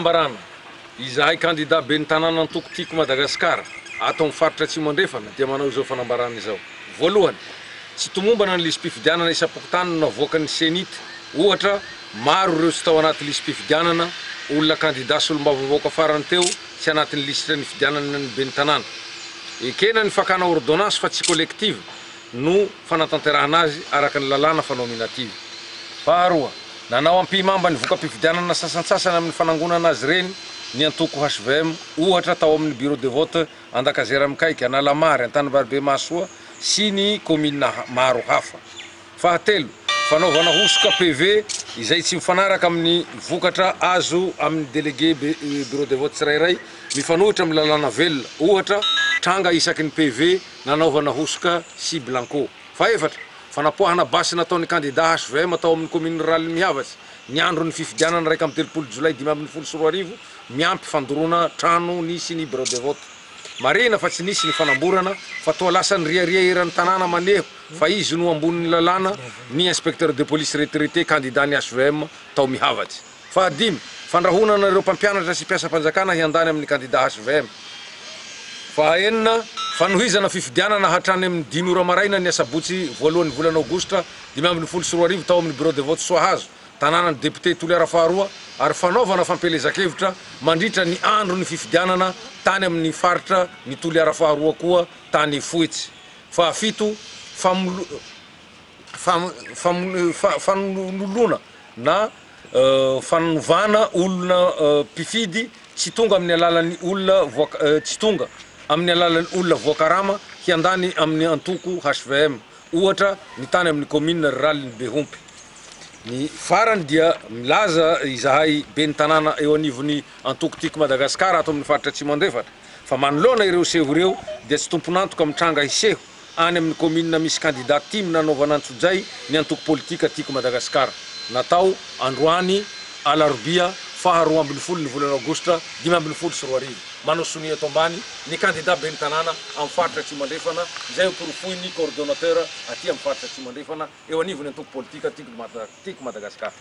Fanambarana, Izahay kandida ben'ny tanàna antoko Tiako Madagasikara ato amin'ny faritra Atsimo Andrefana dia manao izao fanambarana izao. Voalohany, tsy tomombana ny lisi-pifidianana isam-pokontany no navoakan'ny Cenit. Ohatra, maro ireo tsy tao anaty lisi-pifidianana, olona kandida solombavambahoaka farany teo tsy anatin'ny lisitra nifidianana ny ben'ny tanàna. Ekena ny fakana ordonnance fa tsy collective no fanatanterahana azy araka ny lalàna fa nominative. Faharoa, nanao ampihimamba ny voka-pifidianana sasantsasany amin'ny fanangonana azy ireny ny antoko hvm, ohatra tao amin'ny bureau de vote Andakazera Mikaiky, Analamary, Antanimbaribe Mahasoa sy ny kaominina maro hafa. Fahatelo, fanaovana hosoka PV izay tsy mifanaraka amin'ny vokatra azo amin'ny délégué bureau de vote tsirairay mifanohitra amin'ny lalàna velona, ohatra, tranga isaky ny PV nanaovana hosoka sy blanco. Fahefatra, fanapoahana basy nataon'ny kandida hvm tao amin'ny kaominina ruralin'i Mihavitsy, ny andron'ny fifidianana 31 jolay 2015, miampy fandoroana trano nisy ny birao de vote. Marihina fa tsy nisy ny fanamborana fa toa lasa niriaria eran'ny tanàna maneho fa izy no ambonin'ny lalàna ny inspecteur de police retraité kandida-n'ny hvm tao Mihavitsy. Fahadimy, fandrahonana ireo mpampianatra sy mpiasam-panjakana hiandany amin'ny kandida hvm. Fahaenina, fanohizana fifidianana hatrany amin'ny dimy ora maraina ny asabotsy voalohan'ny volana aogositra 2015 tao amin'ny bureau de vote Soahazo, tanànan'ny député Toliara faharoa ary fanaovana fampielezan-kevitra mandritra ny andron'ny fifidianana tany amin'ny faritra ny Toliara faharoa koa tany Foitsy. Fahafito, fanoloana na fanovana olona mpifidy tsy tonga amin'ny alalan'ny olona tsy tonga amin'ny alalan'ny olona voakarama hiandany amin'ny antoko hvm, ohatra ny tany amin'ny kaominina ruralin'i Behompy. Ny farany dia milaza izahay ben'ny tanàna eo anivon'ny antoko Tiako Madagasikara ato amin'ny faritra Atsimo Andrefana fa manoloana ireo seho ireo dia tsy tompon'antoka amin'ny tranga hiseho any amin'ny kaominina misy kandida tim nanaovana antsojay ny antoko politika Tiako Madagasikara natao androany alarobia faha 12 ny volana aogositra 2015. Manao sonia eto ambany ny kandida ben'ny tanàna amin'ny faritra Atsimo Andrefana izay hoporofoin'ny coordonnateur aty amin'ny faritra Atsimo Andrefana eo anivon'ny antoko politika Tiako Madagasikara.